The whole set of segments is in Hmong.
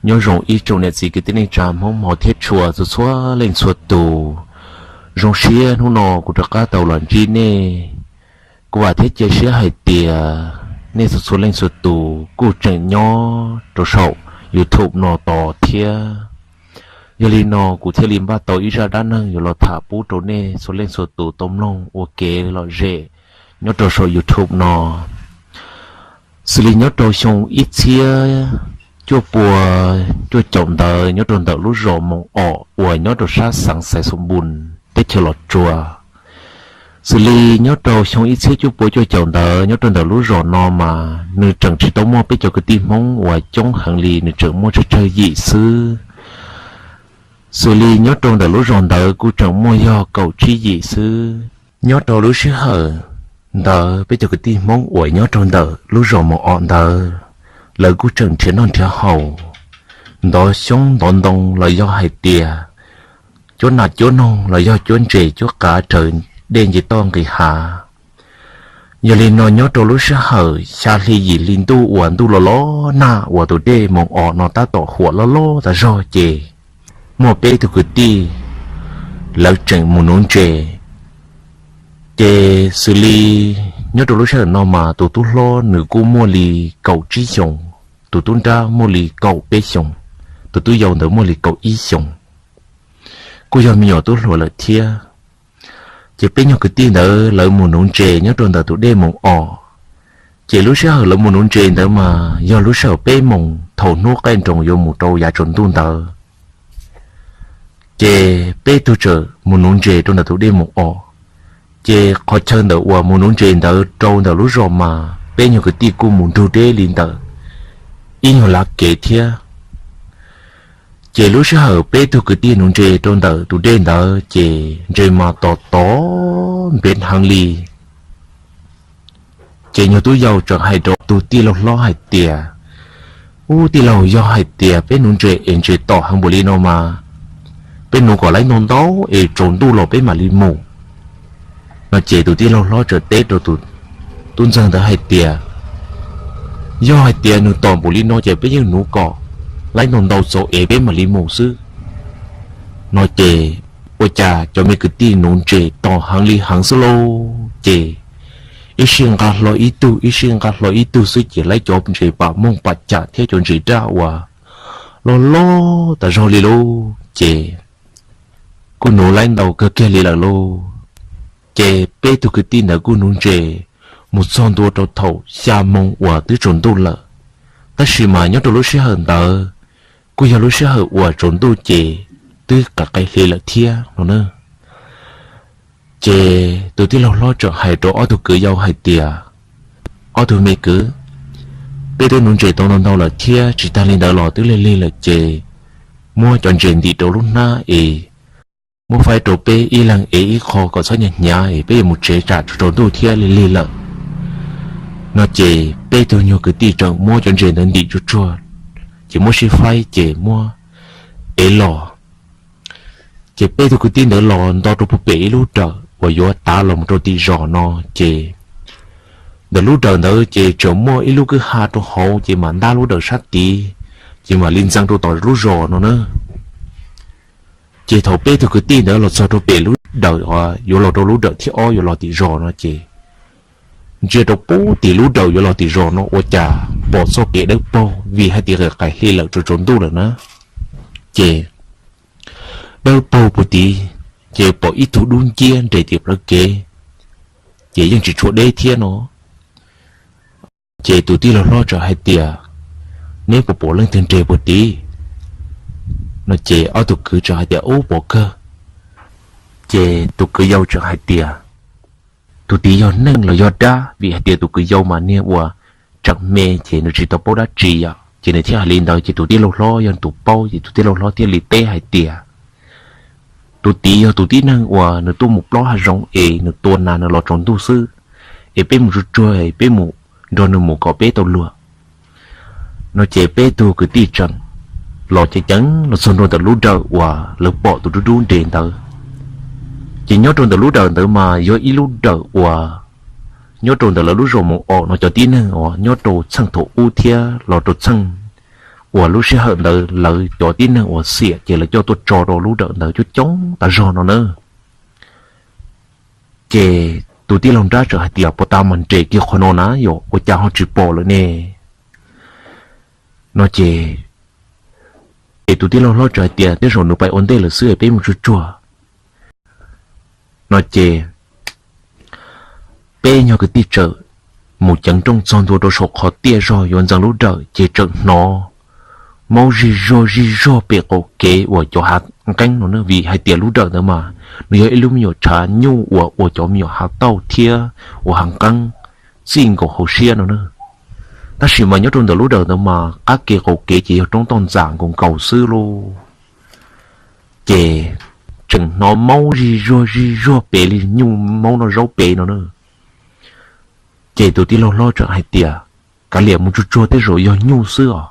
Nyob zoo ib tsoom niam txiv kwv tij neej tsa Hmoob hmov thiab tshua txhua txhua leej txhua tus. Zoo siab hnub no kuv rov qab tau los ntsib nej. Kuv vam thiab cia siab hais tias nej txhua txhua leej txhua tus kuj tseem nyob rau saum YouTube no tos thiab. Yog li no kuv thiaj li npaj tau ib zaj dab neeg yuav los tham pub rau nej txhua leej txhua tus tau mloog ua kev lom zem nyob rau saum YouTube no. Xws li nyob rau xyoo ib txhiab cuaj pua cuaj caum ntawd nyob rau ntawm lub zos Moos Om uas nyob rau sab xeev Xais Xoos Npus teb chaws Los Tsuas. Xws li nyob rau xyoo ib txhiab cuaj pua cuaj caum ntawd nyob rau ntawm lub zos no mas nws tseem tsis tau muaj peb cov kwv tij Hmoob uas coob heev li, nws tseem muaj tsawg tsawg yim xwb. Xws li nyob rau ntawm lub zos ntawd kuj tseem muaj yog kaum tsib yim xwb. Nyob rau lub sij hawm ntawd peb cov kwv tij Hmoob uas nyob rau ntawm lub zos Moos Om ntawd, lawv kuj tseem nrhiav noj nrhiav haus, ntov xyoob ntov ntoo los yog hais tias cuab nas cuab noog los yog cuab ntses cuab qav raws dej nce toj nqis hav. Yog li no nyob rau lub sij hawm xya hli yim hli ntuj uas ntuj los los nag uas tus dej Moos Om no tab tom huam loj loj tas zog ces muaj peb tug kwv tij lawv tseem mus nuv ntses. Ces xws li nyob rau lub sij hawm no mas tus tub hlob nws kuj muaj li kaum tsib xyoos, tus tub nrab muaj li kaum peb xyoos, tus tub yau ntawd muaj li kaum ib xyoos, kuj yog me nyuam tub hluas lawm thiab. Ces peb nyuag kwv tij ntawd lawv mus nuv ntses nyob rau ntawm tus dej Moos Om. Ces lub sij hawm lawv mus nuv ntses ntawd mas yog lub sij hawm peb moos thaum hnub qaij nroos yuav mus rau yav tsaus ntuj ntawd. Ces peb tug txawm mus nuv ntses rau ntawm tus dej Moos Om. Ces qhov chaw ntawm uas mus nuv ntses ntawd rau ntawm lub zos mas peb nyuag kwv tij kuj mus nrug deb li ntawm ib nyuag lav kev thiab. Ces lub sij hawm peb tug kwv tij nuv ntses rau ntawm tus dej ntawd ces ntses mas tos tos npev heev li. Ces nyuag tub yau tseem hais rau tus tij laug hlob hais tias, Ub tij laug, yog hais tias peb nuv ntses es ntses tom heev npaum li no mas peb nuv kom laib ntau ntau es tsaus ntuj los peb mam li mus. No ces tus tij laug hlob tseem teb rau tus tub ntxawg ntawd hais tias, Yog hais tias nws tom npaum li no ces peb yeej nuv kom laib ntau ntau txaus es peb mam li mus xwb. No ces ua cas cov me kwv tij nuv ntses tom heev li heev xwb lauj. Ces ib sij nqa hlo ib tug, ib sij nqa hlo ib tug xwb ces laib cov ntses pam mooj pam cam thiab cov ntses daj uas loj loj tas zog li lauj. Ces kuj nuv laib ntau kawg kiag li lawm lauj. Ces peb tug kwv tij ntawd kuj nuv ntses mus txog ntua rau thaum xya moo uas twb tsaus ntuj lawm. Tab sis mas nyob rau lub sij hawm ntawd kuj yog lub sij hawm uas tsaus ntuj ces twb qaim qaim hli lawm thiab no na. Ces tus tij laug hlob tseem hais rau ob tug kwv yau hais tias, Ob tug me kwv, peb twb nuv ntses tau ntau ntau lawm thiab tsis tag li ntawd los twb lig lig lawm ces muab cov ntses ntim rau lub hnab es muab faib rau peb ib leeg ev ib qho kom txhob hnyav hnyav es peb yuav mus tsev tsam tsaus ntuj thiab lig lig lawm. No ces peb tug nyuag kwv tij tseem muab cov ntses ntawd ntim tsuag tsuag, ces muab sib faib ces muab ev los. Ces peb tug kwv tij ntawd los nto rau puag pem ib lub dawm uas yuav tav los mus rau tim zos no ces ntawm lub dawm ntawd ces tseem muaj ib lub kwj ha rau hauv ces mam ntab lub dawm sab tid, ces mam li ntxeev rau tom lub zos no na. Ces thaum peb tug kwv tij ntawd los txog rau pem lub dawm uas yuav los rau lub dawm thib ob yuav los tim zos no ces ntsia rau pub tim lub dawm yuav los tim zos no ua cas pom txoj kev dawb paug vim hais tias qaim hli lawm tsaus tsaus ntuj lawm na. Ces dawb paug puag tid, ces pom ib tug dub nciab nres tim plawv kev, ces yeej tsis tshua deb thiab no. Ces tus tij laug hlob txawm hais tias, Neb puas pom leej twg nres puag tid? No ces ob tug kwv txawm hais tias, Ub, pom kawg. Ces tus kwv yau txawm hais tias, Tus tid yog neeg los yog dab? Vim hais tias tus kwv yau mas niag uas tseem me ces nws tsis tau paub dab tsi yom, ces nws thiaj hais li ntawd. Ces tus tij laug hlob yog tus paub, ces tus tij laug hlob thiaj li teb hais tias, Tus tid yog tus tib neeg uas nws tuaj mus plob hav zoov es nws tua nas nws los tsaus ntuj xwb, es peb mus tsuag tsuag es peb mus nrog nws mus kom peb tau luag. No ces peb tug kwv tij tseem los ceev ceev los txog ntua ntawm lub dawm uas lawv pom tus dub dub nres ntawd. Ces nyob rau ntawm lub dawm ntawd mas yog ib lub dawm uas nyob rau ntawm lawv lub zos Moos Om no cov tib neeg uas nyob rau txheej thaum ub thiab los rau txheej uas lub sij hawm ntawd lawv cov tib neeg uas xiam ces lawv coj tuaj tso rau lub dawm ntawd coob coob tas zog no na. Ces tus tij laug nrab txawm hais tias, Puas tas mas nres kiag qhov no na, yog ua cas ho tsis pom lawm ne? No ces, ces tus tij laug hlob txawm hais tias, Tej zaum nws pais ua ntej lawm xwb, peb mus tsuag tsuag. No ces peb nyuag kwv tij txawm mus ceev rooj txog ntua rau saum qhov tiaj zog yuav ntxeev lub dawm ces txawm hnov maub zig zog zig zog pem qaum kev uas cov hav nqeeb no na, vim hais tias lub dawm ntawd mas nws yog ib lub me nyuam tshav nyuj uas ua cov me nyuam hav tauj thiab ua hav nqeeb txij nkaus hauv siab no na. Tab sis mas nyob rau ntawm lub dawm ntawd mas qab ke qaum kev ces yog roob toj ntxas nkaus nkaus xwb lauj. Ces tseem hnov maub zig zuag zig zuag pem li nyuj maub noj zaub pem no na. Ces tus tij laug hlob txawm hais tias, Kav liam mus tsuag tsuag tej zaum yog nyuj xwb os.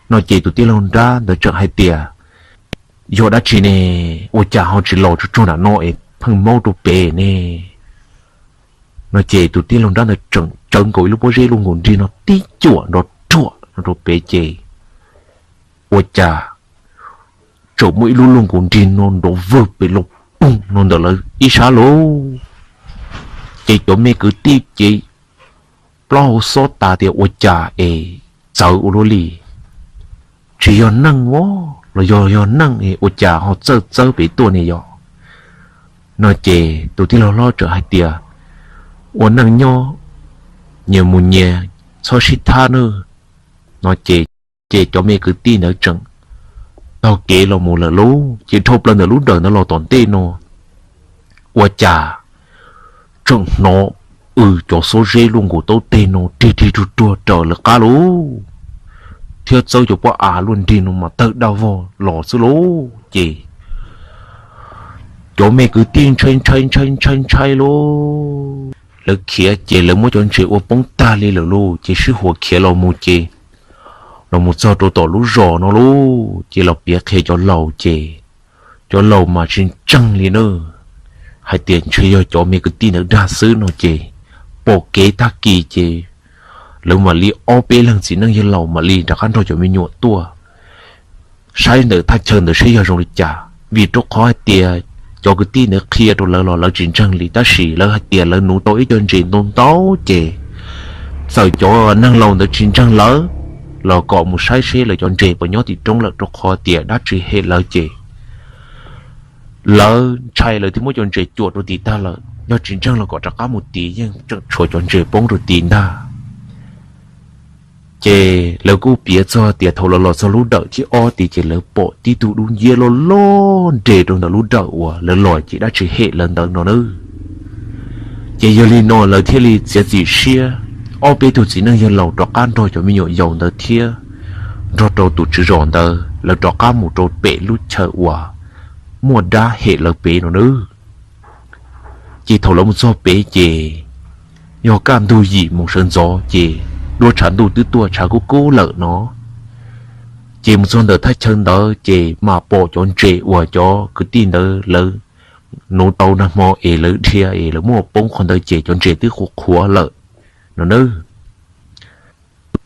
No ces tus tij laug nrab ntawd txawm hais tias, Yog dab tsi ne? Ua cas ho tsis los tsuag tsuag nram no es pheej maub rau pem ne? No ces tus tij laug nrab ntawd tseem tsawv nkaus ib lub pob zeb luaj nkaus nrig no tib cuam nrov ruam no rau pem ces ua cas tseem muaj ib lub luaj nkaus nrig no nrov vwg pem los poog no ntawm lawv ib sab lauj. Ces cov me kwv tij ces plaub hau xob tas tias ua cas es txawv ua luaj li, tsis yog neeg los yog yog neeg ua cas ho txawj txawb pem tuaj ne yom? No ces tus tij laug hlob txawm hais tias, Ua neej nyob nyias mus nyias, txhob sib thab nawb. No ces, ces cov me kwv tij ntawd tseem taug kev los mus lawm lauj. Ces dhau plaws ntawm lub dawm ntawd los tom ntej no ua cas tseem hnov w cov xob zeb luaj nkaus taub teg no rig rig ruag ruag raws lawv qab lauj, thiab txawb cov pob av luaj nrig no mas tawg daj vog los xwb lauj. Ces cov me kwv tij ntshai ntshai ntshai ntshai ntshai lauj. Lawv khiav ces lawv muab cov ntses ua poob tag li lawm lauj, ces sib huas khiav los mus ces los mus txog rau tom lub zos no lauj, ces los piav qhia cov laus ces cov laus mas tsis ntseeg li na, hais tias ntshe yog cov me kwv tij ntawd dag xwb no ces pom kev tag kis ces lawv mam li ob peb leeg txiv neej yawg laus mam li rov qab nrog cov me nyuam tuaj saib ntawm thaj chaw ntawd saib yog zoo li cas, vim rau qhov hais tias cov kwv tij ntawd qhia rau lawv los lawv tsis ntseeg li, tab sis lawv hais tias lawv nuv tau ib co ntses ntau ntau ces txawm cov neeg laus ntawd tsis ntseeg lawv los kom mus saib seb lawv cov ntses puas nyob tim roob lawm, rau qhov tias dab tsi hem lawv ces lawv ntshai lawv thiaj muab cov ntses cuam rau tid tag lawm, yog tsis ntseeg los kom rov qab mus tid yeej tseem tshuav cov ntses poob rau tid ntag. Ces lawv kuj piav txog tias thaum lawv los txog lub dawm thib ob tid ces lawv pom tib tug dub nciab loj loj nres rau ntawm lub dawm uas lawv los ces dab tsi hem lawv ntawd no na. Ces yog li no lawv thiaj li txiav txim siab, ob peb tug txiv neej yawg laus rov qab nrog cov me nyuam yaus ntawd thiab nrog rau tus tswv zos ntawd lawv rov qab mus rau pem lub chaw uas muaj dab hem lawv pem no na. Ces thaum lawv mus txog pem ces yog kaj ntug yim moos sawv ntxov ces duab tshav ntuj twb tuaj tshav kub kub lawm no. Ces mus txog ntawm thaj chaw ntawd ces mam pom cov ntses uas cov kwv tij ntawd lawv nuv tau nag hmo es lawv dhia es lawv muab poob qhov ntawd ces cov ntses twb qhuav qhuav lawm no na.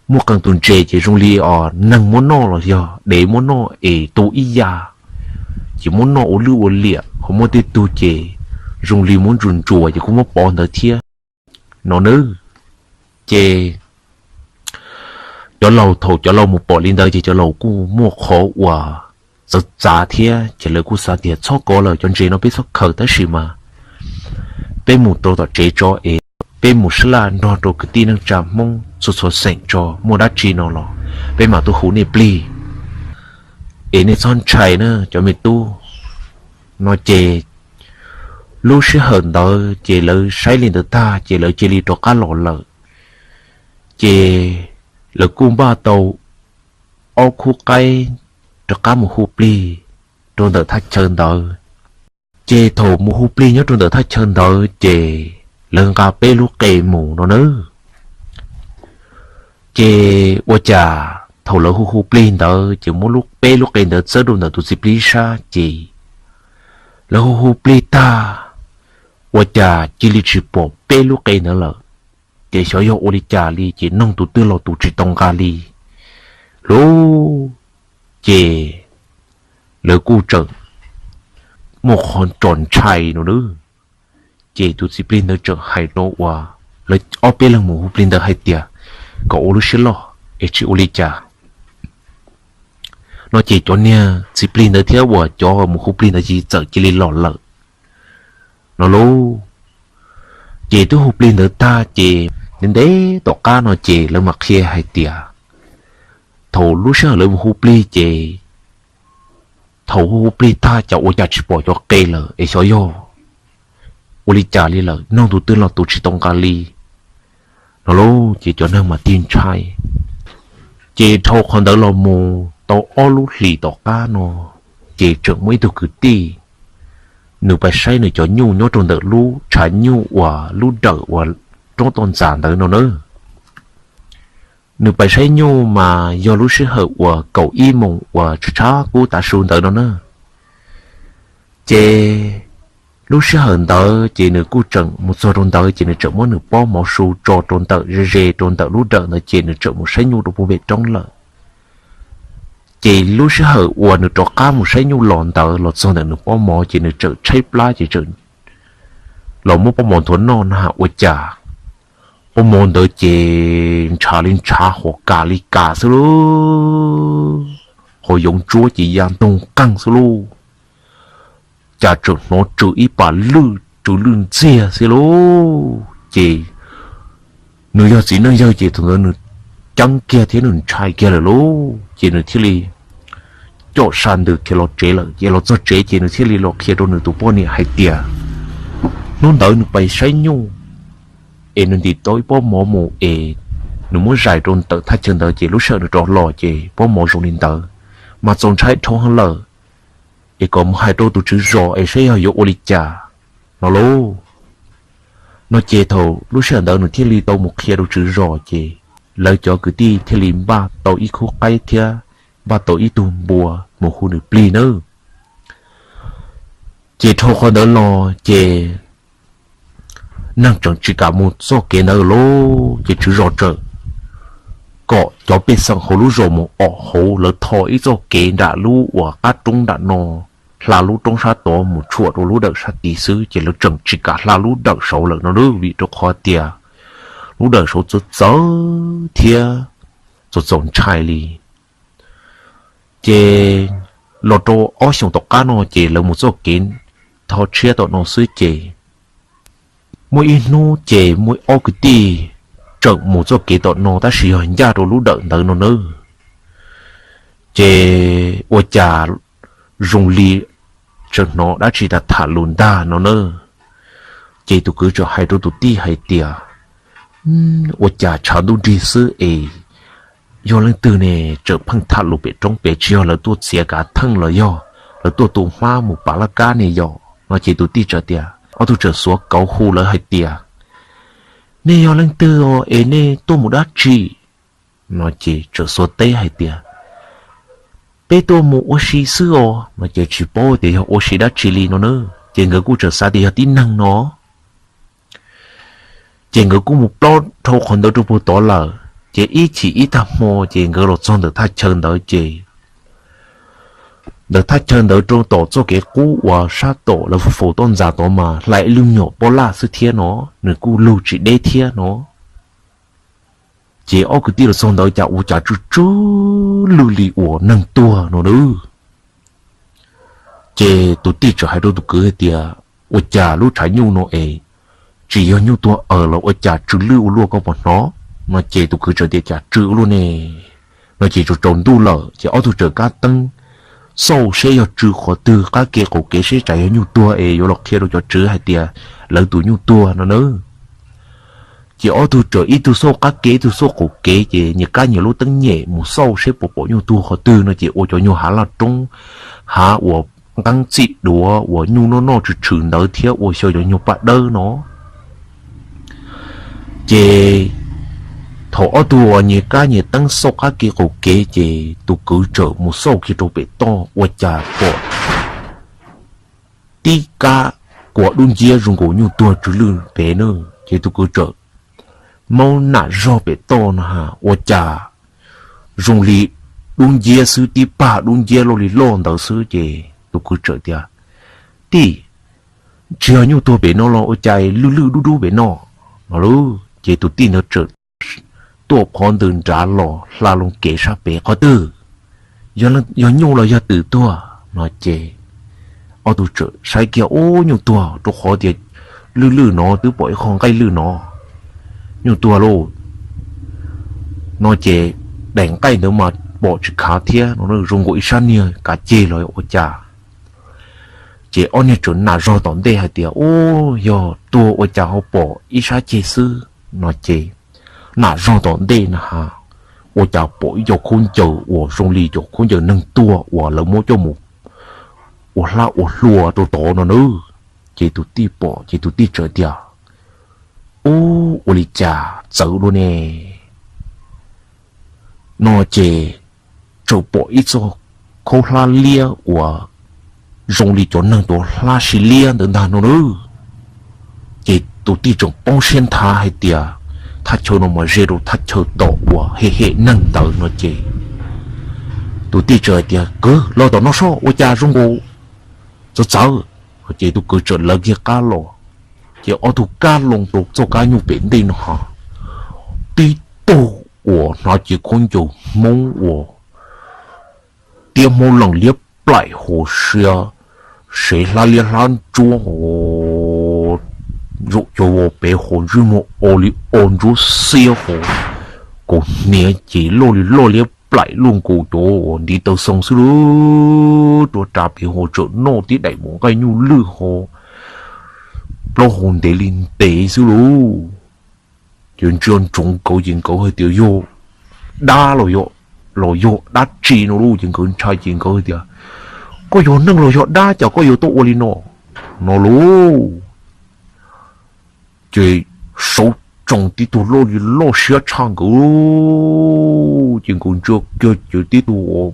Muaj qee tus ntses ces zoo li os neeg muab noj los yog dev muab noj es tu ib yam, ces muab noj ua lwj ua liam, ho muaj tej tug ces zoo li muab ntsuas ntsuas ces kuj muab pov ntawd thiab no na. Ces cov laus thaum cov laus mus pom li ntawd ces cov laus kuj muaj qhov uas txawv txav thiab ces lawv kuj xav tias txhob kov lawm, cov ntses no peb txhob khaws, tab sis mas peb mus rau tom tsev tso es peb mus sab laj nrog rau kwv tij neej tsa Hmoob txhua txhua xeem tso, muaj dab tsi no los peb mam tuaj hu nej plig es nej txhob ntshai na cov me tub. No ces lub sij hawm ntawd ces lawv saib li ntawd tag ces lawv cia li rov qab los lawm. Ces lawv kuj npaj tau ob khub qaib rov qab mus hu plig rau ntawm thaj chaw ntawd. Ces thaum mus hu plig nyob rau ntawm thaj chaw ntawd ces lawv nqa peb lub qe mus no na. Ces ua cas thaum lawv hu hu plig ntawd ces muab lub peb lub qe ntawd txawb rau ntawm tus txiv plig sab ces lawv hu hu plig tag, ua cas cia li tsis pom peb lub qe ntawd lawm. Ces xyov yog ua li cas li ces noog tus twg los tus tsis tau nqa li. lub, ces lawv kuj tseem muaj qhov tso ntshai no na. Ces tus txiv plig ntawd tseem hais rau uas lawv ob peb leeg mus hu plig ntawd hais tias kom ua lub siab loj es tsis ua li cas no. Ces cov niag txiv plig ntawd thiab uas cov mus hu plig ntawd tsis txawm cia li los lawm no lauj. Ces twb hu plig ntawd tag ces ntev ntev tom qab no ces lawv mam qhia hais tias thaum lub sij hawm lawv mus hu plig ces thaum hu hu plig tag cas ua cas tsis pom cov qe lawm es xyov yog ua li cas li lawm, nug tus twg los tus tsis tau nqa li no lauj. Ces cov neeg mas tig ntshai. Ces dhau qhov ntawd los mus tau ob lub hlis tom qab no, ces tseem muaj ib tug kwv tij, nws pais saib nws cov nyuj nyob rau ntawm lub tshav nyuj uas lub dawm uas roob toj ntxas ntawd no na. Nws pais saib nyuj mas yog lub sij hawm uas kaum ib moos uas tshav tshav kub tav su ntawd no na. Ces lub sij hawm ntawd ces nws kuj tseem mus txog rau ntawd ces nws tseem muab nws pob mov su tso rau ntawm ze ze rau ntawm lub dawm ntawd ces nws tseem mus saib nyuj rau puag pem roob lawm. Ces lub sij hawm uas nws rov qab mus saib nyuj los ntawd los txog ntawm nws pob mov ces nws tseem tshaib plab ces tseem los muab pob mov nthuav noj na ua cas pob mov ntawd ces ntshav li ntshav, huam kas li kas xwb lauj. Hauv yoov ntsuab ces ya ntoog qeeg xwb lauj. Cas tseem hnov tsw ib pas lwj tsw lwj ntxiag xwb lauj. Ces nws yog txiv neej yawg ces thaum ntawd nws ceeb kiag thiab nws ntshai kiag lawm lauj ces nws thiaj li coj sa ntws khiav los tsev lawm. Ces los txog tsev ces nws thiaj li los qhia rau nws tus poj niam hais tias hnub ntawd nws pais saib nyuj es nws ntim tau ib pob mov mus es nws muab zais rau ntawm thaj chaw ntawd ces lub sij hawm nws rov los ces pob mov zoo li ntawd, mas txaus ntshai dhau heev lawm, es kom mus hais rau tus tswv zos es saib yog yuav ua li cas no lauj. No ces thaum lub sij hawm ntawd nws thiaj li tau mus qhia rau tswv zos ces lawv cov kwv tij thiaj li npaj tau ib khub qaib thiab npaj tau ib tug npua mus hu nws plig nawb. Ces dhau qhov ntawd los ces neeg tseem tsis kam mus txoj kev ntawd lauj. Ces tswv zos txawm kom cov pej xeem hauv lub zos mus om hauv, lawv tho ib txoj kev nram lub uas qab roob nram no hla lub roob sab tod mus tshuam rau lub dawm sab tid xwb, ces lawv tseem tsis kam hla lub dawm saud lawm no lauj, vim rau qhov tias lub dawm saud txawv txawv thiab txaus txaus ntshai li. Ces los rau ob xyoos tom qab no ces lawv mus txoj kev tho tshiab tom no xwb ces muaj ib hnub ces muaj ob kwv tij tseem mus txoj kev tom no tab sis yog ncaj rau lub dawm ntawd no nawb. Ces ua cas zoo li tseem hnov dab tsi tas tham lus ntag no na. Ces tus kwv txawm hais rau tus tij hais tias, ua cas tshav ntuj nrig xwb es yog leej twg ne tseem pheej tham lus pem roob pem, tsis yog lawv tuaj txiav kav theej los yog lawv tuaj tu hmab mus pav laj kab ne yom no. Ces tus tij txawm tias, ob tug txawm xuav kauv hu lawv hais tias, nej yog leej twg os es nej tuaj mus dab tsi no. Ces txawm xuav teb hais tias, peb tuaj mus ua si xwb os no. Ces tsis paub tias yog ua si dab tsi li no na. Ces nkawd kuj txawm xav tias yog tib neeg no. Ces nkawd kuj mus plob dhau qhov ntawd rau puag tod lawm. Ces ib chim ib tag hmo ces nkawd los txog ntawm thaj chaw ntawd ces ntawm thaj chaw ntawd rau tom txoj kev qub uas sab tom lawv faus toj ntxas tod mas hla ib lub nyuam pob laj xwb thiab no, nws kuj lug tsis deb thiab no. Ces ob kwv tij los txog ntawd cas ua cas tsw tsw lwj li uas neeg tuag no na. Ces tus tij txawm hais rau tus kwv hais tias, ua cas lub tshav nyuj no es tsis yog nyuj tuag aws los ua cas tsw lwj ua luaj koj puas hnov no. Ces tus kwv txawm tias, cas tsw ua luaj ne no. Ces tsaus tsaus ntuj lawm ces ob tug txawm kab teeb xauj seb yog tsw qhov twg qab ke qaum kev seb tsam yog nyuj tuag es yuav los qhia rau cov tswv hais tias lawv tus nyuj tuag no na. Ces ob tug txawm ib tug xauj qab ke ib tug xauj qaum kev ces nyias kab nyias lub teeb nyem mus xauj seb puas pom nyuj tuag qhov twg no. Ces ua cov nyuag hav laj roob, hav uas nqeeb txim duav uas nyuj noj noj tshwm tshwm ntawd thiab ua xyaw cov nyuag paj dawb no. Ces thaum ob tug uas nyias kab nyias teeb xauj qab ke qaum kev ces tus kwv txawm mus xauj kiag rau pem toj ua cas pom tib kab kua dub nciab zoo nkaus nyuj tuag tsw lwj pem na. Ces tus kwv txawm maub nam zog pem toj no ha ua cas zoo li dub nciab xwb, tib pag dub nciab loj li loj ntawd xwb. Ces tus kwv txawm tias, Tij, tsis yog nyuj tuag pem no los ua cas lwj lwj dub dub pem no? No lauj. Ces tus tij ntawd txawm tuaj qhov ntawd nrad los hla loo kev sab pem, Qhov twg? Yog nyuj los yog twm tuag? No ces ob tug txawm saib kiag, Ub, nyuj tuag, rau qhov tias lwj lwj no twb pom ib qho nqaij lwj no. Nyuj tuag lauj. No ces daim nqaij ntawd mas pom tsis khav thiab no, zoo nkaus ib sab niag kav ceg los ua cas. Ces ob niag txawm nam zog tom ntej hais tias, Ub, yog tuag ua cas ho pom ib sab ceg xwb? No ces nam zog tom ntej na has, ua cas pom ib co khaub ncaws uas zoo li cov khaub ncaws neeg tuag uas lawv muab coj mus ua hlab ua hlua rau tod no nawb. Ces tus tij pom ces tus tij txawm tias, Ub, ua li cas txawv dua ne? No ces txawm pom ib txoj khaub hlab liab uas zoo li cov neeg cov hlab sib liab ntawd ntag no nawb. Ces tus tij tseem poob siab nthav hais tias, Thaj chaw no mas ze rau thaj chaw tom uas hem hem neeg ntawd no ces tus tij txawm hais tias, Kwv, los tom no soj, ua cas zoo nkaus txawv txawv. Ces tus kwv txawm lawv kiag qab los, ces ob tug kab loo rau txoj kab nyuj pem ntej no ha, tib tug uas hnav cev khaub ncaws Hmoob uas tiab Hmoob lees liab plaim hauv siab, sev hlab liab hlab ntsuab, zaum cov vos pem hauv ntsej muag o li o ntsuab xiab hauv, kaus hniav ces loj li loj liab plaim luaj nkaus cov uas ntiv taw xoo xwb lauj. Rua ras pem hauv tseem noj tib daim mus nqaij nyuj lwj ho plaub hau ntev li ntev xwb lauj. Ces ntsia ntsoov nkawd ces nkawd hais tias yog dab los yog, los yog dab tsi no lauj. Ces nkawd ntshai ces nkawd hais tias, Koj yog neeg los yog dab cas koj yuav tuaj ua li no? No lauj. Ces saum tsees tib tug loj li loj siab tshaj nkawd, ces nkawd ntsia kiag ces tib tug uas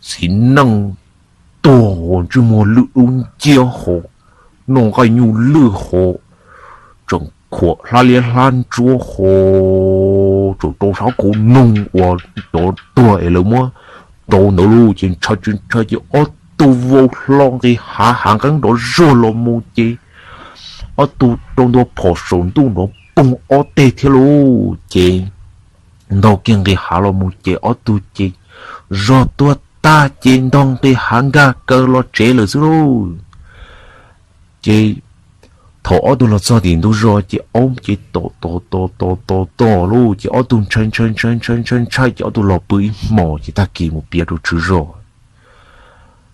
txiv neej tuag uas ntsej muag lwj dub nciab ho noj nqaij nyuj lwj ho, tseem khuam hlab liab hlab ntsuab ho, tseem rau sab kauv noog uas cov tuag es lawv muab rau ntawd lauj. Ces ntshai ntshai ces ob tug vau hlo nqis hav, hav nqeeb nrov zuag los mus ces ob tug rau ntua phom saum ntuj nrov poog ob teg thiab lauj. Ces ntog kiag nqis hav los mus ces ob tug ces zog tuag tag ces ntog nqis hav nkag kaw los tsev lawm xwb lauj. Ces thaum ob tug los txog tim ntug zos ces aub ces tom tom tom tom tom tom lauj, ces ob tug ntshai ntshai ntshai ntshai ntshai ntshai ces ob tug los pw ib hmos ces tag kis mus piav rau tswv zos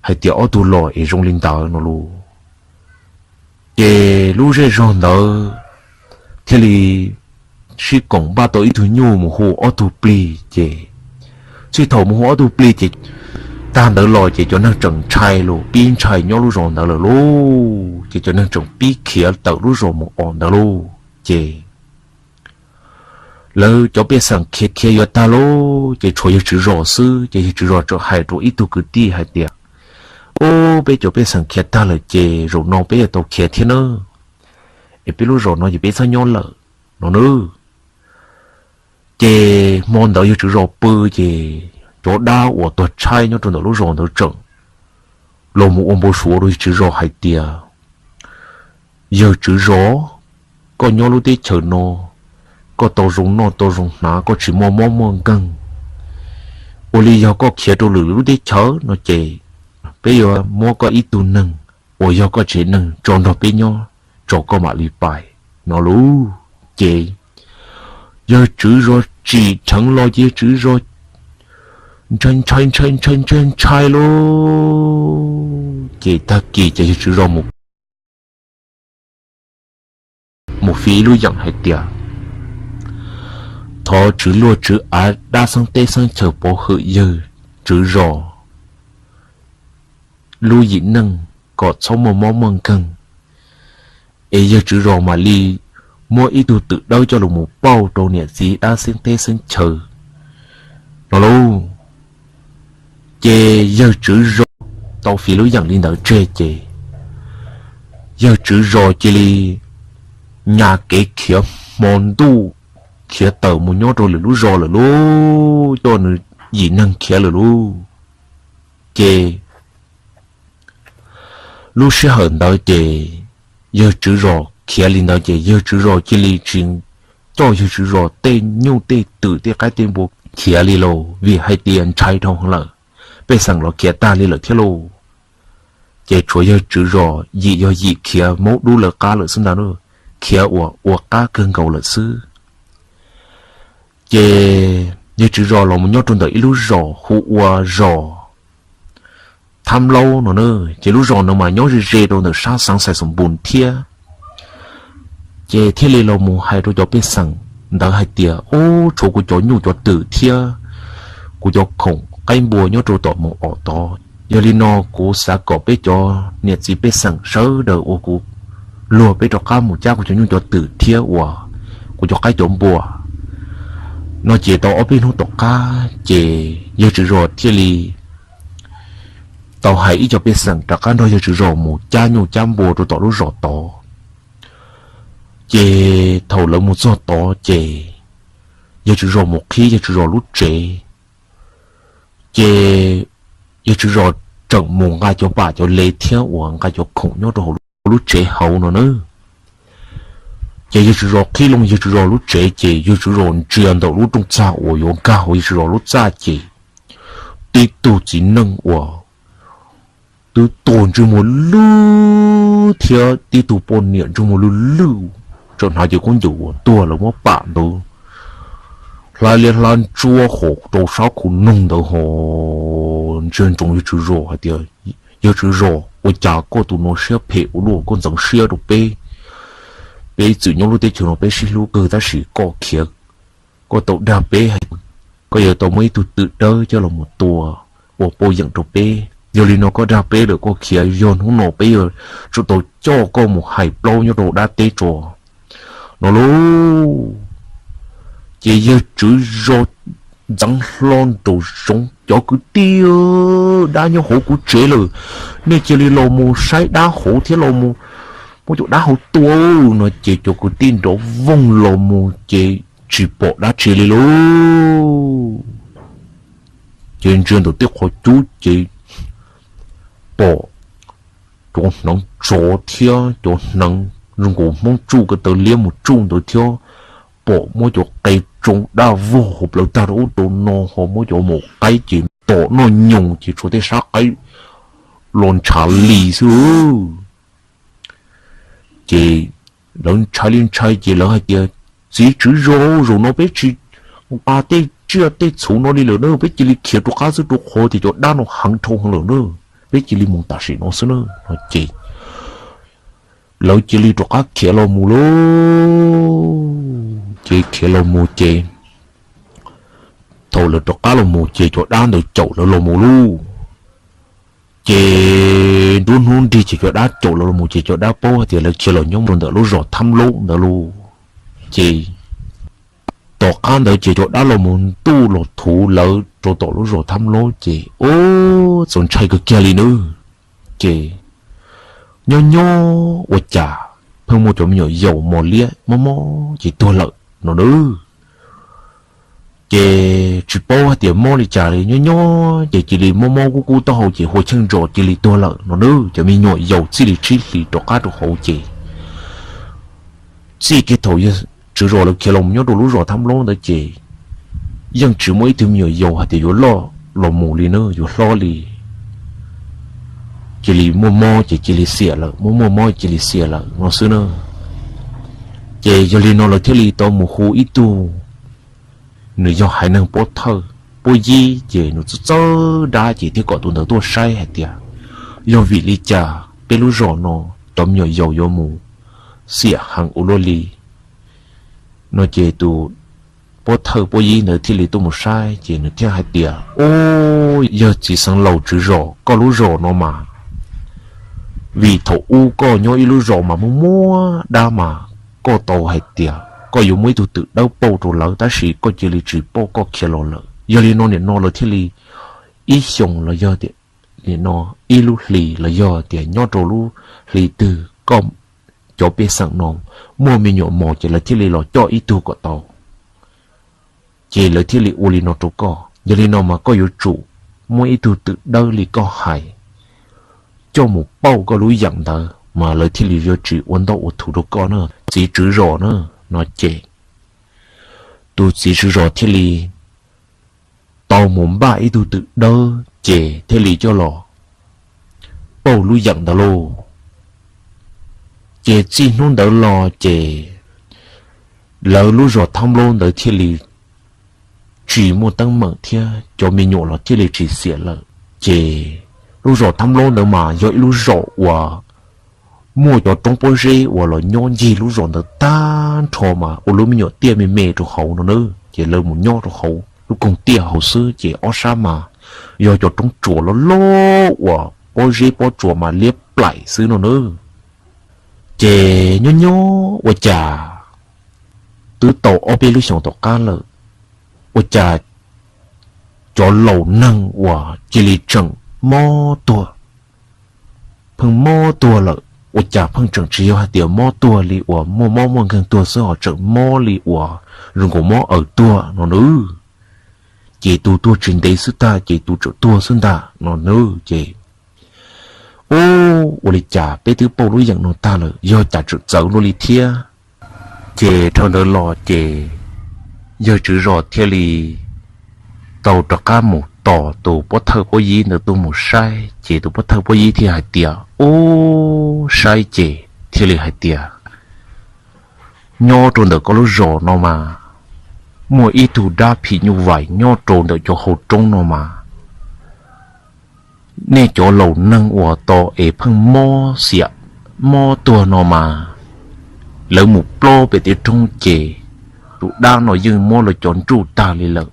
hais tias ob tug los es zoo li ntawd no lauj. Ces lub zej zog ntawd thiaj li sib koom npaj tau ib tug nyuj mus hu ob tug plig ces, txij thaum mus hu ob tug plig ces tag ntawd los ces cov neeg tseem ntshai los pib ntshai nyob lub zos ntawd lawm lauj. Ces cov neeg tseem pib khiav tawm lub zos mus os ntawd lauj. Ces lawv cov pej xeem khiav khiav yuav tag lauj, ces tshuav yawg tswv zos xwb. Ces yawg tswv zos txawm hais rau ib tug kwv tij hais tias, Ub, peb cov pej xeem khiav tag lawm ces zaum no peb yuav tau khiav thiab nawb, es peb lub zos no ces peb txhob nyob lawm no nawb. Ces hmo ntawd yawg tswv zos pw ces cov dab uas tuag tshaib nyob rau ntawm lub zos ntawd tseem los mus ua npau suav rau yawg tswv zos hais tias, Yawg tswv zos, koj nyob lub teb chaws no, koj tau zoo noj tau zoo hnav, koj tsis muaj mob muaj nkeeg. Ua li yog koj khiav rau lwm lub teb chaws no ces peb yuav muab koj ib tug neeg uas yog koj tsev neeg tso nrog peb nyob, tso koj mam li pais no lauj. Ces yawg tswv zos tsim dheev los ces yawg tswv zos ntshai ntshai ntshai ntshai ntshai ntshai lauj. Ces tag kis ces yawg tswv zos mus, mus fiv ib lub yeem hais tias, Thov tswv luag tswv av dab xeeb teb xeeb chaw pov hwm yawg tswv zos lub yim neej kom txhob muaj mob muaj nkeeg, es yawg tswv zos mam li muab ib tug twm dawb coj los mus pauj rau niam txiv dab xeeb teb xeeb chaw no lauj. Ces yawg tswv zos tau fiv lub yeem li ntawd tseg ces yawg tswv zos cia li nyas kev khiav hmo ntuj khiav tawm mus nyob rau lwm lub zos lawm lauj. Coj nws yim neeg khiav lawm lauj. Ces lub sij hawm ntawd ces yawg tswv zos khiav li ntawd ces yawg tswv zos cia li tsis coj yawg tswv zos tej nyuj tej twm tej qaib tej npua khiav li lauj, vim hais tias ntshai dhau lawm, pej xeem los khiav tag li lawm thiab lauj. Ces tshuav yawg tswv zos yim yog yim khiav maub dub lawv qab lawm xwb ntag, khiav ua ua qab kawg nkaus lawm xwb. Ces yawg tswv zos los mus nyob rau ntawm ib lub zos hu ua zos Thab Laub no na. Ces lub zos no mas nyob ze ze rau ntawm sab xeev Xais Xoom Npus thiab. Ces thiaj li los mus hais rau cov pej xeem ntawd hais tias, Ub, tshuav kuv cov nyuj cov twm thiab kuv cov khoom qaib npua nyob rau tom moos os tod. Yog li no kuv xav kom peb cov niam txiv pej xeem sawv daws ua kuv luag peb rov qab mus cab kuv cov nyuj cov twm thiab ua kuv cov qaib cov npua. No ces tau ob peb hnub tom qab ces yawg tswv zos thiaj li tau hais ib co pej xeem rov qab nrog yawg tswv zos mus cab nyuj cab npua rau tom lub zos tod. Ces thaum lawv mus txog tod ces yawg tswv zos mus qhib yawg tswv zos lub tsev. Ces yawg tswv zos tseem mus nqa cov pam cov lev thiab uas nqa cov khoom nyob rau hauv lub tsev hauv no na. Ces yawg tswv zos qhib loo yawg tswv zos lub tsev ces yawg tswv zos ntsia ntawm lub rooj txag uas yuav nkag hauv yawg tswv zos lub txaj ces tib tug txiv neej uas twb tuag ntsej muag lwj thiab tib tug poj niam ntsej muag lwj lwj, tseem hnav cev khaub ncaws uas tuag lawv muab pam ntawd hlab liab hlab ntsuab hauv rau sab khu noog ntawd ho ntsia ntsoov yawg tswv zos hais tias, Yawg tswv zos, ua cas koj tus no siab phem ua luaj, koj ntxeev siab rau peb? Peb txwm nyob lub teb chaws no peb sib hlub kawg tab sis koj khiav, koj tau dag peb hais tias koj yuav tau muab ib tug twm dawb coj los mus tua ua poj yeem rau peb. Yog li no koj dag peb lawm koj khiav, yog hnub no peb yuav tsum tau coj koj mus hais plaub nyob rau dab teb tso no lauj. Ces yawg tswv zos ntxeev hlo nraum zoov, Cov kwv tij, dab nyob hauv kuv tsev lawm, nej cia li los mus saib dab hauv thiab los mus muab cov dab hauv tua no. Ces cov kwv tij nrov voog los mus ces tsis pom dab tsi li lauj. Ces ntsia ntawm tej qhov cub ces pom cov hneev tsov thiab cov hneev zoo nkaus hmoob tsuj ko taw liab mus tsuj ntawd thiab pom muab cov qe tsoo daj vog hauv plawv tag rau ub rau no ho muab cov maum qaib ces tom noj nyoos ces tshuav tej sab qaib los ntshav li xwb. Ces lawv ntshai li ntshai ces lawv hais tias, Txiv tswv zos, zaum no peb tsis nqa tej tsiaj tej txhu no li lawm na, peb cia li khiav rov qab xwb rau qhov tias cov dab no heev dhau heev lawm na, peb cia li mus tam sim no xwb na. No ces lawv cia li rov qab khiav los mus lauj. Ces khiav los mus ces thaum lawv rov qab los mus ces cov dab ntawd caum lawv los mus lauj. Ces nruab hnub nrig ces cov dab caum lawv los mus ces cov dab paub hais tias lawv khiav los nyob rau ntawm lub zos Thab Laub ntawd lauj. Ces tom qab ntawd ces cov dab los mus ntuj los thuv lawv rau tom lub zos Thab Laub ces ub, txaus ntshai kawg kiag li nawb. Ces nyob nyob ua cas pheej muaj cov me nyuam yaus mos liab mob mob ces tuag lawm no nawb. Ces tsis paub hais tias mob li cas li, nyob nyob ces cia li mob mob kub kub taub hau ces hua cheej ntsos cia li tuag lawm no nawb. Cov me nyuam yaus txij li tsib hlis rov qab rau hauv ces txij kiag thaum yawg tswv zos lawv khiav los nyob rau lub zos Thab Laub ntawd ces yeej tsis muaj ib tug me nyuam yaus hais tias yuav loj los mus li na, yuav hlob li. Cia li muaj mob ces cia li xiam lawm, muaj muaj mob cia li xiam lawm no xwb na. Ces yog li no lawv thiaj li tau mus hu ib tug, nws yog haiv neeg Pob Thawj Pob Yib ces nws txawj txawj dab ces thiaj kom tus ntawd tuaj saib hais tias yog vim li cas peb lub zos no cov me nyuam yaus yuav mus xiam heev ua luaj li no. Ces tus Pob Thawj Pob Yib ntawd thiaj li tuaj mus saib ces nws thiaj hais tias, Ub, yawg txiv xeev laus tswv zos, koj lub zos no mas vim thaum ub koj nyob ib lub zos mas muaj muaj dab mas koj tau hais tias koj yuav muab ib tug twm dawb pauj rau lawv tab sis koj cia li tsis pauj, koj khiav los lawm. Yog li no nim no lawv thiaj li ib xyoos los yog tias nim no ib lub hlis los yog tias nyob rau lub hli twg koj cov pej xeem no muaj me nyuam mos ces lawv thiaj li los coj ib tug kom tau, ces lawv thiaj li ua li no rau koj. Yog li no mas koj yuav tsum muaj ib tug twm dawb li koj hais coj mus pauj koj lub yeem ntawd mas lawv thiaj li yuav tsis ua ntoj ua thuv rau koj na, txiv tswv zos na. No ces tus txiv tswv zos thiaj li tau mus npaj ib tug twm dawb ces thiaj li coj los pauj lub yeem ntawd lauj. Ces txij hnub ntawd los ces lawv lub zos Thab Nplaub ntawd thiaj li tsis muaj teeb meem thiab cov me nyuam los thiaj li tsis xiam lawm. Ces lub zos Thab Nplaub ntawd mas yog ib lub zos uas muaj cov roob pob zeb uas los nyob ncig lub zos ntawd tag nrho mas ua lub me nyuam tiaj me me rau hauv no na. Ces lawv mus nyob rau hauv lub koog tiaj hauv xwb ces ob sab mas yog cov roob tsuas loj loj uas pob zeb pob tsuas mas liab plaim xwb no na. Ces nyob nyob ua cas twb tau ob peb lub xyoos tom qab lawm, ua cas cov laus neeg uas cia li tseem mob tuag, pheej mob tuag lawm. Ua cas pheej tseem tsis yog hais tias mob tuag li uas muaj mob muaj nkeeg tuag xwb, ho tseem mob li uas zoo nkaus mob aws tuag no na. Ces tus tuag tsis ntev xwb tag ces tus tseem tuag xwb ntag no na. Ces ub, ua li cas peb twb pauj lub yeem no tag lawm, yog cas tseem txawv luaj li thiab? Ces dhau ntawd los ces yawg tswv zos thiaj li tau rov qab mus tos tus pov thawj pob yib ntawd tuaj mus saib. Ces tus pov thawj pob yib thiaj hais tias, ub, saib ces thiaj li hais tias, nyob rau ntawm koj lub zos no mas muaj ib tug dab phim nyuj vais nyob rau ntawm cov hauv roob no mas nej cov laus neeg uas tos es pheej mob xiam mob tuag no mas lawv mus plob pem tej roob ces tus dab no yeej muab lawv cov nruj tag li lawm.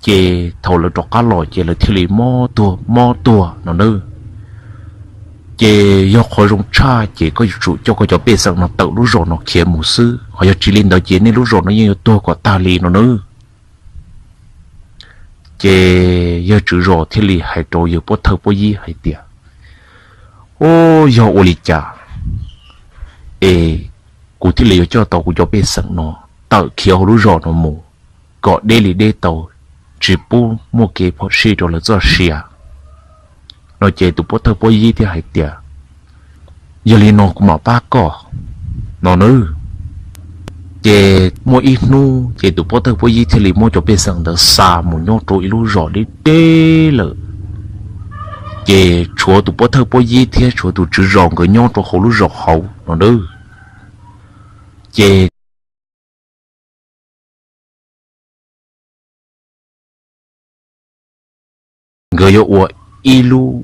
Ces thaum lawv rov qab los ces lawv thiaj li mob tuag mob tuag no na. Ces yog qhov zoo tshaj ces koj yuav tsum coj koj cov pej xeem no tawm lub zos no khiav mus xwb, ho yog tsis li ntawd ces nej lub zos no yeej yuav tuag kom tag li no na. Ces yawg tswv zos thiaj li hais rau yawg pov thawj pob yib hais tias, ub, yog ua li cas es kuv thiaj li yuav coj tau kuv cov pej xeem no tawm khiav hauv lub zos no mus kom deb li deb tau, tsis pub muaj kev phom sij rau lawv txoj sia? No ces tus pov thawj pob yib thiaj hais tias, yog li no kuv mam pab koj no na. Ces muaj ib hnub ces tus pov thawj pob yib thiaj li muab cov pej xeem ntawd xa mus nyob rau ib lub zos deb deb lawm. Ces tshuav tus pov thawj pob yib thiab tshuav tus tswv zos nkawd nyob rau hauv lub zos hauv no na. Ces nkawd yuav ua ib lub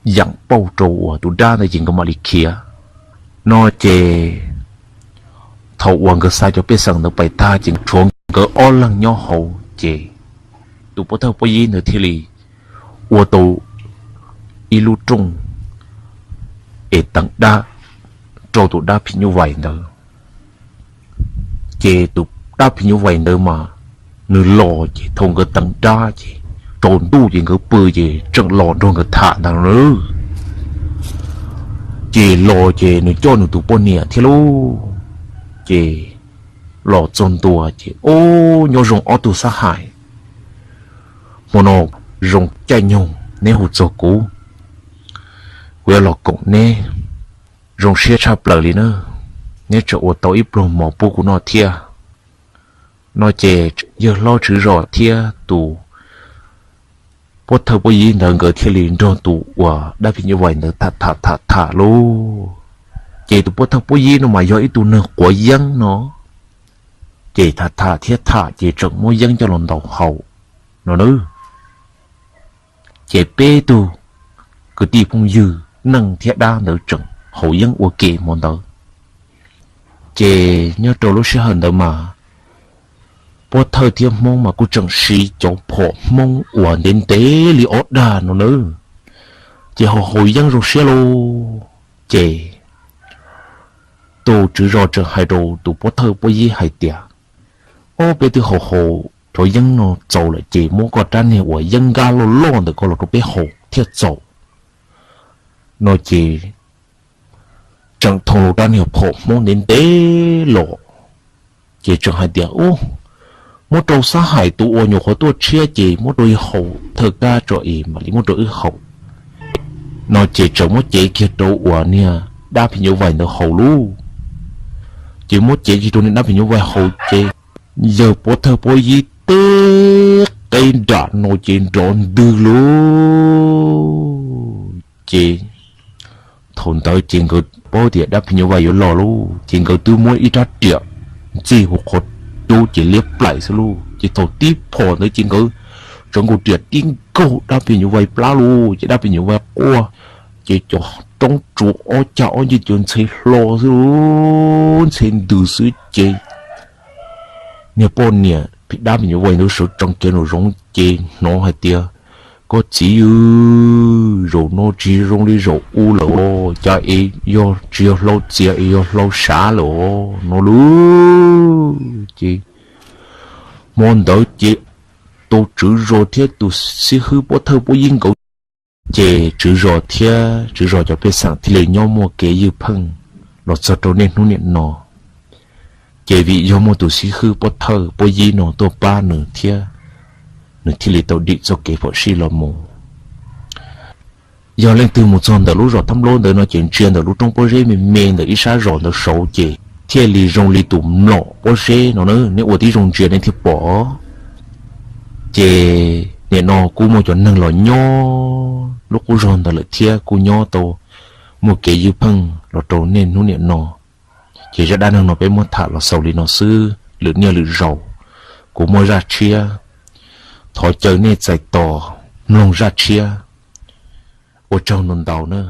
yeem pauj rau uas tus dab ntawd ces nkawd mam li khiav no ces thaum uas nkawd xa cov pej xeem ntawd pais tag ces tshuav nkawd ob leeg nyob hauv ces tus pov thawj pob yib ntawd thiaj li ua tau ib lub rooj es teev dab rau tus dab phim nyuj vais ntawd. Ces tus dab phim nyuj vais ntawd mas nws los ces thaum nkawd teev dab ces tsaus ntuj ces nkawd pw ces tseem los nrog nkawd tham ntag lauj. Ces los ces nws coj nws tus poj niam thiab lauj. Ces los txog ntua ces, ub, nyob zoo ob tug xab hais, hmo no zoo caij nyoog neb hu txog kuv, kuv yuav los koom neb, zoo siab tshaj plaws li na, neb tseem ua tau ib pluag mov pub kuv noj thiab. No ces yawg hlob tswv zos thiab tus pov thawj pob yib ntawd nkawd thiaj li nrog tus uas dab phim nyuj vais ntawd tham tham tham tham lauj. Ces tus pov thawj pob yib no mas yog ib tug neeg quav yeeb no, ces tham tham thiab tham ces tseem muab yeeb coj los ntaus haus no na. Ces peb tug kwv tij phooj ywg neej thiab dab ntawd tseem haus yeeb ua ke hmo ntawd. Ces nyob rau lub sij hawm ntawd mas pov thawj thiab Hmoob mas kuj tseem siv cov phom Hmoob uas ntev ntev li ob dag no na. Ces haus haus yeeb zoo siab lauj. Ces tus tswv zos tseem hais rau tus pov thawj pob yib hais tias, ob, peb twb haus haus cov yeeb no txaus lawm ces muab koj rab niag uas yeeb nkab loj loj ntawm koj los rau peb haus thiaj txaus. No ces tseem thoo rab niag phom Hmoob ntev ntev los, ces tseem hais tias, ub, muab rau Xab Hais tus uas nyuam qhuav tuaj tshiab ces muab rau yawg haus thawj kab tso es mam li muab rau wb haus. No ces txawm muab cev kiag rau uas niag dab phim nyuj vais ntawd haus lauj. Ces muab cev kiag rau niag dab phim nyuj vais haus ces yawg pov thawj pov yib teb qe nram no ces nrov ntwg lauj. Ces thaum ntawd ces nkawd paub tias dab phim nyuj vais yuav los lauj, ces nkawd twb muab ib rab riam ntxig hauv qhov rub ces liab plaim xwb lauj. Ces thaum tib phom ntawd ces nkawd tsawv nkaus riam tib nkaug dab phim nyuj vais plab lauj, ces dab phim nyuj vais quaj, ces cov roob tsuas ob cag ob ncig cov ntxhe hlo xwb lauj, ntxhe ntws xwb ces niag poj niam dab phim nyuj vais ntawd sawv tsees kiag nraum zoov ces hnov hais tias, Koj txiv, zaum no tsis zoo li zaum ub lawm os, cas es yog tsis yog hlau txias es yog hlau sav lawm os, no lauj. Ces hmo ntawd ces tus tswv zos thiab tus xib hwb pov thawj pov yib nkawd, ces tswv zos thiab tswv zos cov pej xeem thiaj li nyob muaj kev ywj pheej los txog rau niaj hnub niam no. Ces vim yog muaj tus xib hwb pov thawj pov yib no tuaj pab nws thiab, nws thiaj li tau dim txoj kev phom sij los mus. Yog leej twg mus txog ntawm lub zos Thab Nplaub ntawd no ces ntsia ntawm lub roob pob zeb me me ntawm ib sab zos ntawd saud ces thiaj li zoo li tus mlom pob zeb no na, nej ua tib zoo ntsia nej thiaj pom. Ces nim no kuj muaj cov neeg los nyob lub qub zog ntawd lawm thiab kuj nyob tau muaj kev ywj pheej los rau niaj hnub niam no. Ces zaj dab neeg no peb muab tham los xaus li no xwb, lwm niaj lwm zaus kuv muaj zaj tshiab, thov caw nej txais tos mloog zaj tshiab. Ua tsaug ntau ntau na.